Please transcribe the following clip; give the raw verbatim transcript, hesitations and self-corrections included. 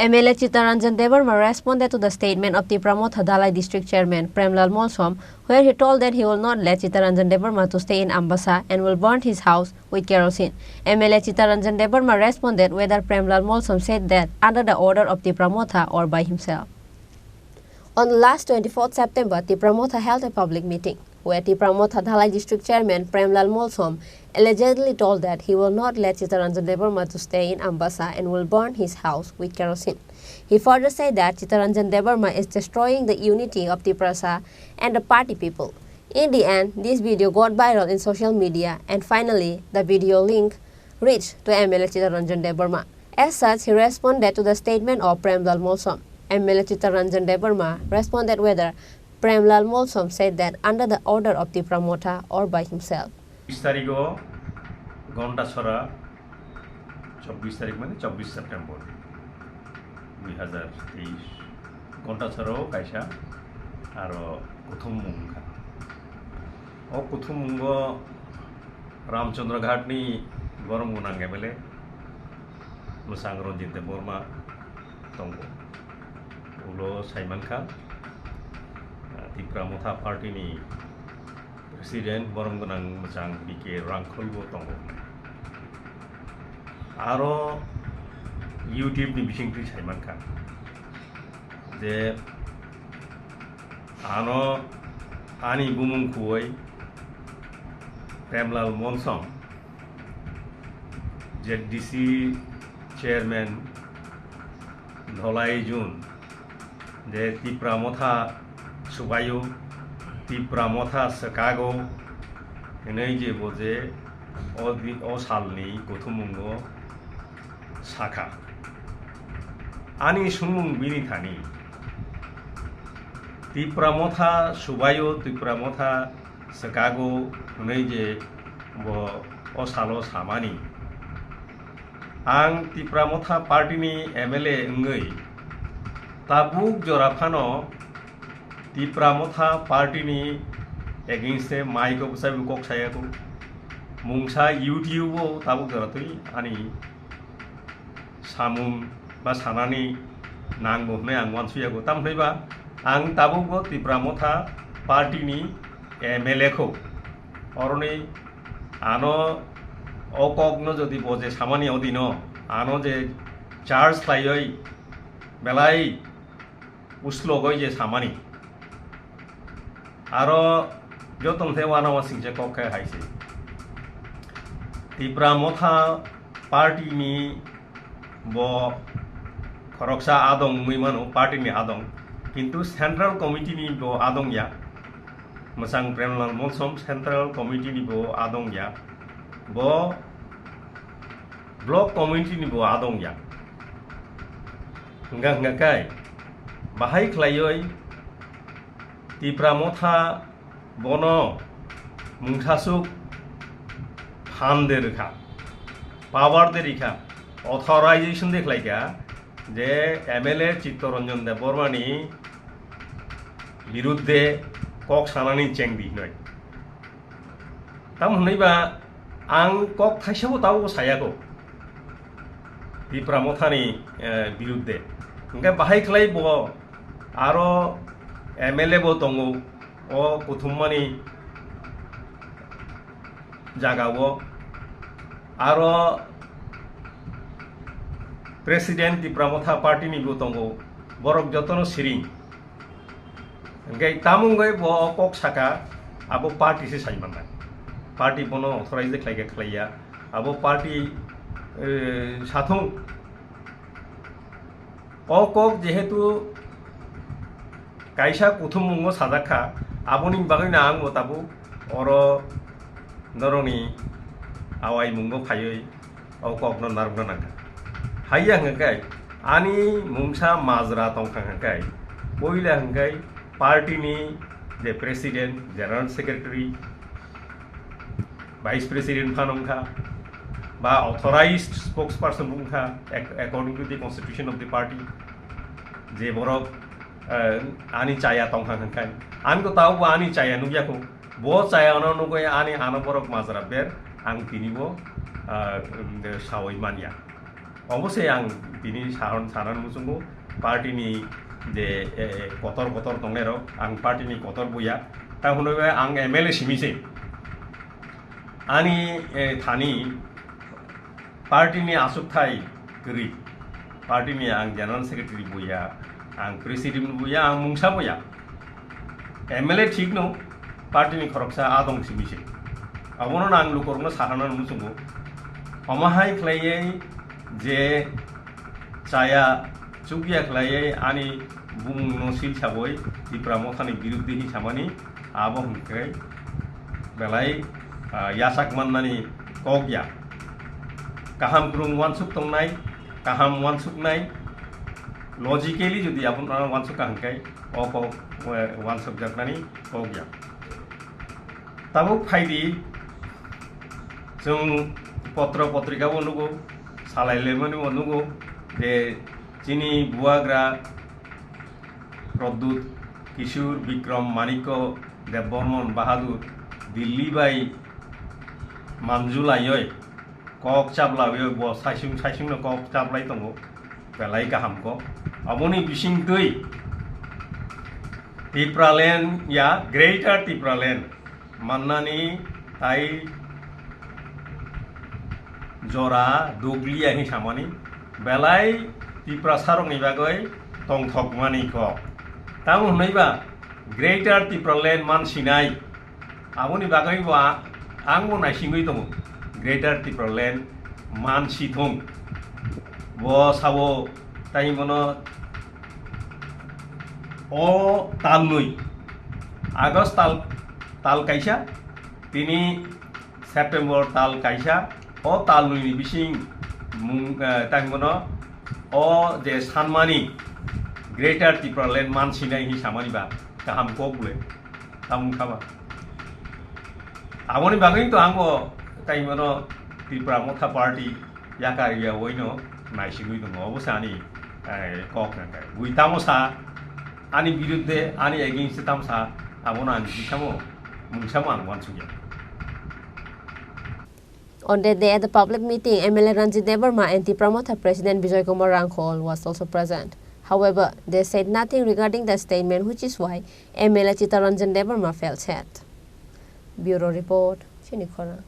M L A Chittaranjan Debbarma responded to the statement of Tipra Motha Dhalai District Chairman Premlal Molsom, where he told that he will not let Chittaranjan Debbarma to stay in Ambassa and will burn his house with kerosene. M L A Chittaranjan Debbarma responded whether Premlal Molsom said that under the order of Tipra Motha or by himself. On last twenty-fourth September, Tipra Motha held a public meeting where Tipra Motha Dhalai District Chairman Premlal Molsom allegedly told that he will not let Chittaranjan Debbarma to stay in Ambassa and will burn his house with kerosene. He further said that Chittaranjan Debbarma is destroying the unity of Tiprasa and the party people. In the end, this video got viral in social media, and finally, the video link reached to M L A Chittaranjan Debbarma. As such, he responded to the statement of Premlal Molsom. M L A Chittaranjan Debbarma responded whether Premlal Molsom said that under the order of Tipra Motha or by himself. Bis tarigo ghonta sora, chobbish tarik mane chobbish September dui hazar teis, ghonta sora o kaisa aro kuthum mung wngkha. O kuthum mungo Ramchandra Ghatni borom gwnang M L A mwsang Ranjit Debbarma tongo. Ulo saimankha, ah, Tipra Motha Party ni President borom gwnang mwchang B K Rangkhol bo tongo. Aro YouTube ni bisingtwi saimankha je ano ani bumung khuoi Premlal Molsom, Z D C chairman Dhalai Jun, je Tipra Motha subaio, Tipra Motha swkago hinwi je bo je o di-, o salni kuthumungo sakha. Ani sumung bini thani, Tipra Motha subaio, Tipra Motha swkago hinwi je bo o salo samani. Ang Tipra Motha party ni M L A wngwi tabuk jora phano Tipra Motha party ni against e mic o bwsai bo kok saya kho. Mungsa YouTube o tabuk jora twi ani samung ba sanani nango hwnwi ang uansukya kho. Tamo hwnwi ba ang tabuk bo Tipra Motha party ni M L A kho. Oroni ano o kokno jodi bo je samani odino ano je charge khlaioi belai uslogoi je samani. Aro jotong the wana wasing je kok khe hai se. Tipra Motha party ni bo khoroksa adong wngwi mano, party ni adong. Kintu Central Committee ni bo adong ya. Mwchang Premlal Molsom Central Committee ni bo adong ya. Bo Block Committee ni bo adong ya. Hwnga hwnga kai bahai khlaioi Tipra Motha bono mungsasuk phan de rwkha, power de rikha, authorization de khlaikha je M L A Chittaranjan Debbarma ni biruddhe kok sanani chengdi hinoi. Tamo hwnwi ba ang kok thaisabo tabuk saya kho Tipra Mothani, eh, biruddhe. Hwnkhe bahai khlai bo aro M L A bo tongo o kuthummani jagao. Aro President Tipra Motha party ni bo tongo, borok jotono siring. Hwnkhe tamo wngwi bo o kok saka, abo party se sai mannai. Party bono authorize khlai khe khlaiya. Abo party, eh, sathung. O kok jehetu kaisa kuthummungo sajak kha, aboni bagwino ang bo tabuk oro norokni awai mungo phaiwi o kokno narwkna nangkha. Haiya hwnkhe ani mungsa majra tongkha hwnkhe, puila hwnkhe party ni je president, general secretary, vice president phano wngkha, ba authorized spokesperson wngkha, ac-, according to the constitution of the party, je borok, eh, ani chaya tongkha hwnkhe, ang to tabukbo ani chaya nukya kho. Bo chayano nugwi ani ano borok majra ber, ang tinibo, ah, um, sawi manya. Obosai ang tini saron saron muchungo party ni je, eh, kotor kotor tongnai rok, ang party ni kotor buya. Ta hwnwi ang M L A simi se. Ani, eh, thani party ni aswkthai kwrwi. Party ni ang general secretary buya, ang president buya, ang mungsa buya. M L A thik no, party ni khoroksa adong simi se. Abono ang lukorokno saharna muchungo. Omo hai khlaiwi je chaya chukya khlaiwi ani bumungno sil sabwi Tipra Mothani biruddhe hi samani abo hwnkhe belai, ah, yachak mannani kok ya. Kaham kwrwng uansuk tongnai, kaham uansuknai, logically jodi abono uansuk ka hwnkhe o kok, eh, uansukjaknani kok ya. Tabuk phaidi, chwng potro potrika bo nugo, salai lemani bo nugo, je chini buagra Pradyut Kishore Bikram Manikya Debbarman Bahadur Delhi bai manjulaioi kok chaplaioi, bo saisung saisungno kok chaplai tongo, belai kaham kok. Aboni bisingtwi Tipraland ya Greater Tipraland mannani tai jora dukliya hi samani belai Tiprasarokni bagwi tongthokmani kok. Tamo hwnwiba Greater Tipraland mansinai. Aboni bagwi bo a-, ang bo naisingwi tongo. Greater Tipraland mansithung. Bo sabo tai mono o talnwi August tal, tal kaisa, tini September tal kaisa, o talnwi ni bising mung, eh, tai mono o je sanmani Greater Tipraland mansinai hi samani ba kaham kok bole. Tamung khaba. Aboni bagwi to ang bo tai mono Tipra Motha Party yakar ya oino naisigwi tongo. Obo se ani, eh, kok nangkhe. Bui tamo sa ani biruddhe, ani against tam sa, abono ang bisamo, mungsamo ang uansukya. On that day at the public meeting, M L A Ranjit Debbarma and Tipra Motha President Bijoy Kumar Rangkhol was also present. However, they said nothing regarding the statement, which is why M L A Chittaranjan Debbarma felt sad. Bureau Report, Chini Khorang.